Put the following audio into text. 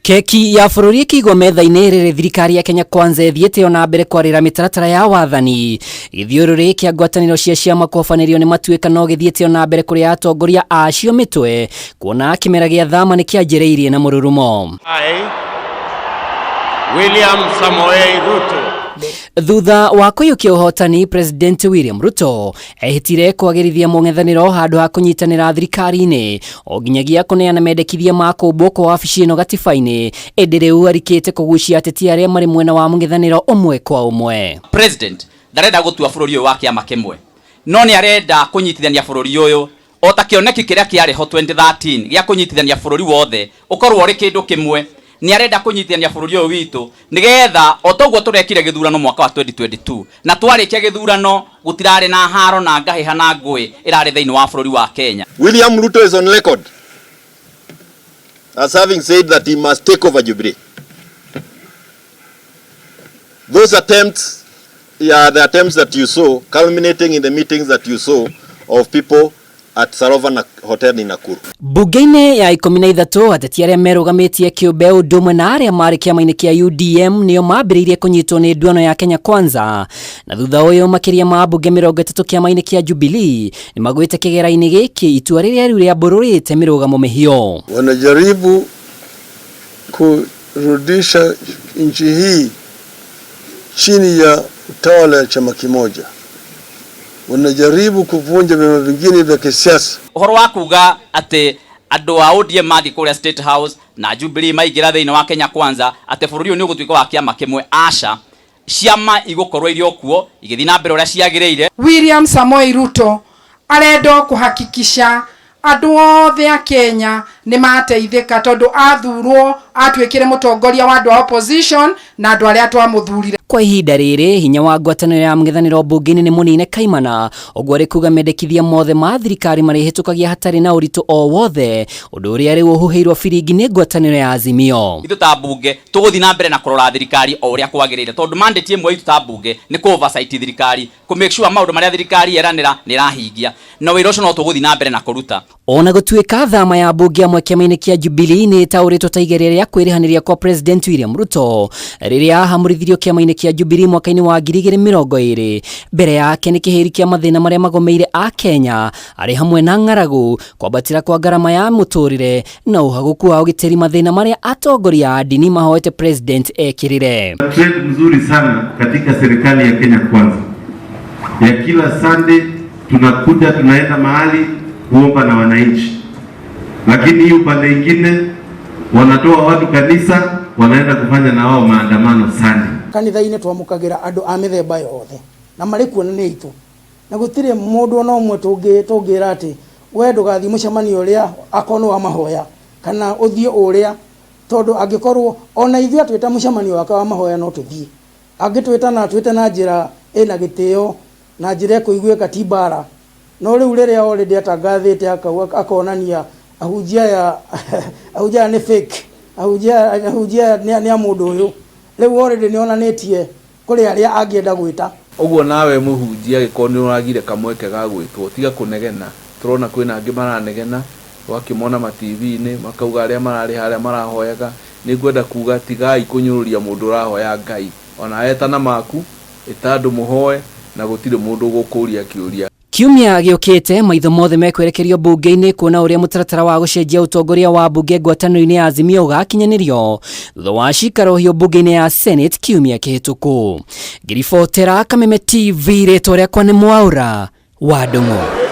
Keki ya bũrũri ĩkĩigwo metha-inĩ rĩrĩ thirikari ya Kenya Kwanza ĩthiĩte o na mbere kwarĩra mĩtaratara ya wathani. Gĩthiũrũrĩ kĩa ngwatanĩro cia ciama kũhobanĩrio nĩ matuĩka no gĩthiĩte o na mbere kũrĩa atongoria acio mĩtwe kuona kĩmera gĩa thama nĩ kĩanjĩrĩirie na mũrurumo. I, William Samoei Ruto. Thutha wa kũiyũkia ũhotani, President William Ruto ehĩtire kwagĩrithia mũng'ethanĩro handũ ha kũnyitanĩra thirikari-inĩ o nginyagia kũneana mendekithia ma kũmbwo kwa wabici ĩno gatiba-inĩ, ĩndĩ rĩu arikĩte kũgucia ateti arĩa marĩ mwena wa mũng'ethanĩro ũmwe kwa ũmwe. President ndarenda gũtua bũrũri ũyũ wa kĩama kĩmwe, no nĩ arenda kũnyitithania bũrũri ũyũ o ta kĩoneki kĩrĩa kĩarĩ ho 2013 gĩa kũnyitithania bũrũri wothe ũkorwo ũrĩ kĩndũ kĩmwe. Nĩ arenda kũnyitithania bũrũri ũyũ witũ nĩgetha o toguo tũrekire gĩthurano mwaka wa 2022, na twarĩkia gĩthurano gũtirarĩ na haro na ngahĩha na ngũĩ ĩrarĩ thĩinĩ wa bũrũri wa Kenya. William Ruto is on record as having said that he must take over Jubilee. Those attempts are the attempts that you saw, culminating in the meetings that you saw of people at Sarova Hotel in Nakuru. Bunge-inĩ ya 13, ateti arĩa merũgamĩtie kĩũmbe ũndũ ũmwe na arĩa marĩ kĩama-inĩ kĩa UDM nĩo mambĩrĩirie kũnyitwo nĩ nduano ya Kenya Kwanza, na thutha ũyũ makĩria ma ambunge 30 kĩama-inĩ kĩa Jubilee nĩ magwĩte kĩgera-inĩ gĩkĩ, itua rĩrĩa rĩu rĩambũrũrĩte mĩrũgamo mĩhiũ. Wanajaribu kurudisha nchi hii chini ya utawala ya chama kimoja, wanajaribu kuvunja vyama vingine vya kisiasa. Ũhoro wa kuga atĩ andũ a ODM mathiĩ kũrĩa State House na Jubilee maingĩra thĩinĩ wa Kenya Kwanza atĩ bũrũri ũyũ nĩ ũgũtuĩka wa kĩama kĩmwe, aca. Ciama igũkorwo irĩ o kuo igĩthiĩ na mbere ũrĩa ciagĩrĩire. William Samoei Ruto arenda kuhakikisha andũ othe a Kenya nĩ mateithĩka, tondũ athurwo atuĩkire mũtongoria wa andũ a opposition na andũ arĩa twamũthurire. Kwa ihinda rĩrĩ, hinya wa ngwatanĩro ya mũng'ethanĩro mbunge-inĩ nĩ mũnine kaimana, ũguo arĩ kuga mendekithia mothe ma thirikari marĩhĩtũkagia hatarĩ na ũritũ o wothe, ũndũ ũrĩa rĩu ũhuhĩirwo biringi nĩ ngwatanĩro ya Azimio. Ithuĩ ta mbunge tũgũthiĩ na mbere na kũrora thirikari o ũrĩa kwagĩrĩire, tondũ mandate ĩmwe itũ ta mbunge nĩ kũ oversight thirikari, kũ make sure maũndũ marĩa thirikari yeranĩra nĩ ĩrahingia, na wĩra ũcio no tũgũthiĩ na mbere na kũruta. Ona gũtuĩka thama ya mbunge amwe kĩama-inĩ kĩa Jubilee nĩ ĩtaũrĩtwo ta igeria rĩa kwĩrĩhanĩria kwa President William Ruto rĩrĩa ahamũrithirio kĩama-inĩ kĩa Jubilee mwaka-inĩ wa 2020, mbere yake nĩ kĩhĩri kĩa mathĩna marĩa magomeire a Kenya, arĩ hamwe na ng'aragu, kwambatĩra kwa ngarama ya mũtũrĩre na ũhagũku wa ũgitĩri, mathĩna marĩa atongoria a ndini mahoete President ekĩrĩre. Trend mzuri sana katika serikali ya Kenya Kwanza ya kila Sunday tunakuja tunaenda mahali kuomba na wananchi, lakini hii upande ingine wanatoa watu kanisa, wanaenda kufanya na wao maandamano Sunday. Kanitha-inĩ twamũkagĩra andũ a mĩthemba yothe na marĩ kuo nĩ aitũ, na gũtirĩ mũndũ ona ũmwe tũngĩra atĩ we ndũgathiĩ mũcemanio ũrĩa akorwo nĩ wa mahoya kana ũthiĩ ũrĩa, tondũ angĩkorwo ona ithuĩ atwĩta mũcemanio wake wa mahoya no tũthiĩ, angĩtwĩta na atwĩte na njĩra ĩna gĩtĩo na njĩra ĩkũiguĩka, ti mbara. No rĩu rĩrĩa already atangathĩte akonania ahunjia aya nĩ fake, ahunjia aya nĩ a mũndũ ũyũ, rĩu already nĩ onanĩtie kũrĩ arĩa angĩenda gwĩta. Ũguo nawe mũhunjia, angĩkorwo nĩ ũragire kamweke ga gwĩtwo, tiga kũnegena. Tũrona kwĩna angĩ maranegena, wakĩmona ma TV-inĩ makauga arĩa mararĩ harĩa marahoyaga. Nĩ ngwenda kuga tigai kũnyũrũria mũndũ ũrahoya Ngai. Ona etana maku ĩta andũ mũhoe na gũtirĩ mũndũ ũgũkũria kĩũria. Kiumia gĩũkĩte, maitho mothe mekwerekerio mbunge-inĩ kuona ũrĩa mũtaratara wa gũcenjia ũtongoria wa mbunge ngwatanĩro-inĩ ya Azimio ũgakinyanĩrio thutha wa cikaro hiũ mbunge-inĩ ya Senate kiumia kĩhĩtũku. Ngĩribotera Kameme TV, rĩtwa rĩakwa nĩ Mwaũra wa Ndung'u.